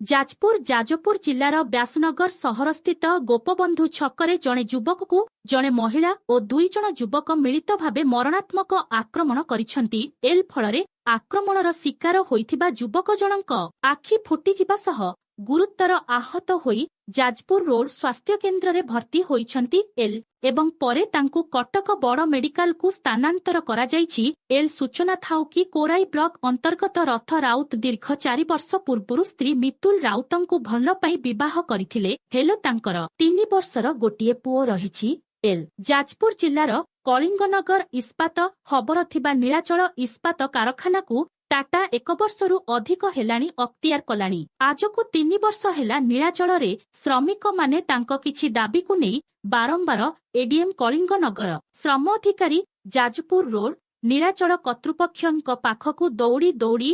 ଯାଜପୁର, ଯାଜପୁର ଜିଲ୍ଲାର ବ୍ୟାସନଗର ସହରସ୍ଥିତ ଗୋପବନ୍ଧୁ ଛକରେ ଜଣେ ଯୁବକକୁ ଜଣେ ମହିଳା ଓ 2 ଜଣ ଯୁବକ ମିଳିତ ଭାବେ ମରଣାତ୍ମକ ଆକ୍ରମଣ କରିଛନ୍ତି। ଏଲ୍ ଫଳରେ ଆକ୍ରମଣର ଶିକାର ହୋଇଥିବା ଯୁବକ ଜଣଙ୍କ ଆଖି ଫୁଟିଯିବା ସହ ଗୁରୁତର ଆହତ ହୋଇ ଯାଜପୁର ରୋଡ ସ୍ୱାସ୍ଥ୍ୟକେନ୍ଦ୍ରରେ ଭର୍ତ୍ତି ହୋଇଛନ୍ତି। ଏଲ୍ ଏବଂ ପରେ ତାଙ୍କୁ କଟକ ବଡ଼ ମେଡିକାଲକୁ ସ୍ଥାନାନ୍ତର କରାଯାଇଛି। ଏଲ୍ ସୂଚନା ଥାଉ କି, କୋରାଇ ବ୍ଲକ ଅନ୍ତର୍ଗତ ରଥ ରାଉତ ଦୀର୍ଘ 4 ବର୍ଷ ପୂର୍ବରୁ ସ୍ତ୍ରୀ ମିତୁଲ ରାଉତଙ୍କୁ ଭଲ ପାଇଁ ବିବାହ କରିଥିଲେ। ହେଲେ ତାଙ୍କର 3 ବର୍ଷର ଗୋଟିଏ ପୁଅ ରହିଛି। ଏଲ୍ ଯାଜପୁର ଜିଲ୍ଲାର କଳିଙ୍ଗନଗର ଇସ୍ପାତ ହବର ଥିବା ନୀଳାଚଳ ଇସ୍ପାତ କାରଖାନାକୁ ଟାଟା 1 ବର୍ଷରୁ ଅଧିକ ହେଲାଣି ଅକ୍ତିଆର କଲାଣି। ଆଜକୁ 3 ବର୍ଷ ହେଲା ନୀଳାଚଳରେ ଶ୍ରମିକମାନେ ତାଙ୍କ କିଛି ଦାବିକୁ ନେଇ ବାରମ୍ବାର ଏଡିଏମ୍ କଳିଙ୍ଗନଗର, ଶ୍ରମ ଅଧିକାରୀ ଯାଜପୁର ରୋଡ, ନୀଳାଚଳ କର୍ତ୍ତୃପକ୍ଷଙ୍କ ପାଖକୁ ଦୌଡ଼ି ଦୌଡ଼ି